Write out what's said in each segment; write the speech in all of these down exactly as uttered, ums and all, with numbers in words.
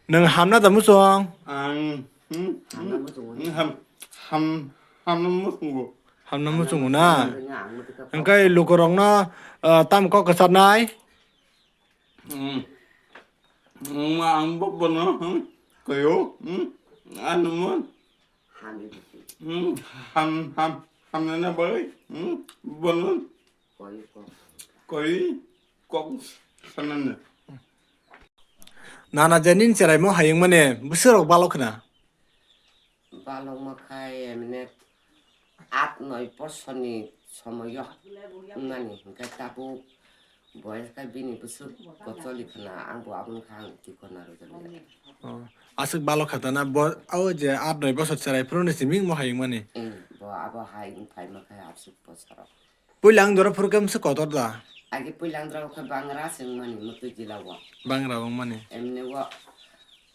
Nwng hamna da muchung? Ang, hmm, hmm, ham, ham, hamna muchungo. Hamna muchungo na? Hwnkhe lukurokno, ah, tamo kok kwcharnai? Hmm. Hmm, ang bo bono, hmm, koyo, hmm, ano mo. Hmm, ham, ham, hamna na bai, hmm, bono. Koi kok sanani. Nana je nini cheraimo hayung mani bwswk rok balok khna? Balok ma khai emne aat noi bosor ni somoyo wngmani, hwnkhe tabuk boyes khai bini bwswk kocholi khna, ang bo aboni kha ang twi kona rwjakya. Oh, aswk balok kha ta na bo, o je aat noi bosor cherai phuru ni simi wngmo hayung mani? Hmm, bo abo hayung phaima khai aswk bosor. Puila ang doro phuru khe mse kotor da? Agi puila ang doro khe bangra se wngmani mwtwi jila o. Bangra wngmani. Emne o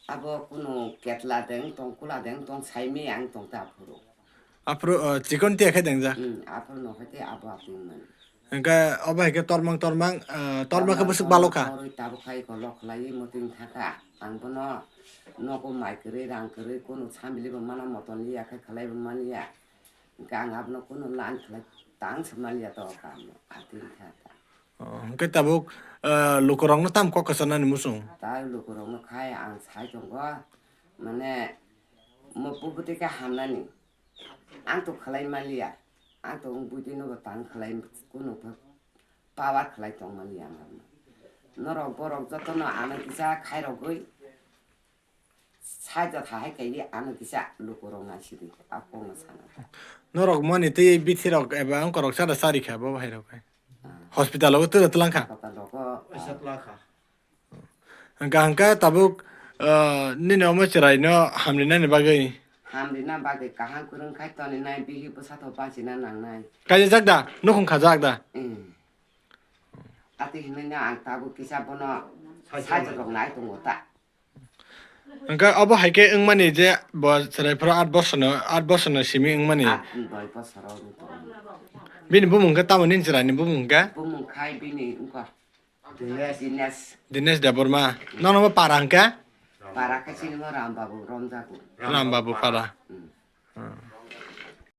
abo kunu ketla de wng tong, kula de wng tong, saimi ang tong ta aphuru. Aphuru, uh, chikon tiya khe dengjak? Hmm, aphuru no khe te abo atwi wngmani. Hwnkhe obo hai khe tormang tormang, uh, torma khe bwswk balok kha? Torwi tabuk khai kolok khlaiwi mwtwi thaka. Ang bono nogo mai kwrwi rang kwrwi kunu sambilibo mana moton liya khe khlaibo manya. Hwnkhe ang abono kunu line khlai tang se maliya to kamo, atwi kha ta. Oh, hwnkhe tabuk, eh, lukurokno tamo kok kwcharnani muchung? Ta lukurokno khai ang sai tongo, mane, mo bubutwi khe hamnani. Ang to khlai maliya, ang to wng buitwino bo tang khlai kunu pha-, power khlai tong maliya ang abono. Norok borok jotono ano kisa khairogwi, Saja thahai kaidi ano kisa lukurok naisidi, a kokno sana. Norok mani twi bithi rok eba wngkorok chada chari kha bo bahai rok hai. Ah. Hospital o twi twlang kha. Hospital rogo, ah. Hwnkha hwnkha tabuk, ah, nini omo chwrai no hamrinani bagwi. Hamrina bagwi kaham kwrwng khai toninai bihi bwsa to bachina nangnai. Kaijak da, nukhung khajak da. Hmm. Ati hinwi no ang tabuk kisa bono saja rok nai tongo ta. Hwnkhe obo hai khe wngmani je bo chwrai phuru aat bosorno, aat bosorno simi wngmani. Aat noi bosor o wng tongo. Bini bumung khe tamo nini chwraini bumung khe? Bumung khai bini wngkha Dinesh. Dinesh. Dinesh Debbarma. Nono bo para hwnkhe? Para khe chini bo Ram Babu romjago. Ram Babu para. Hmm. Hmm.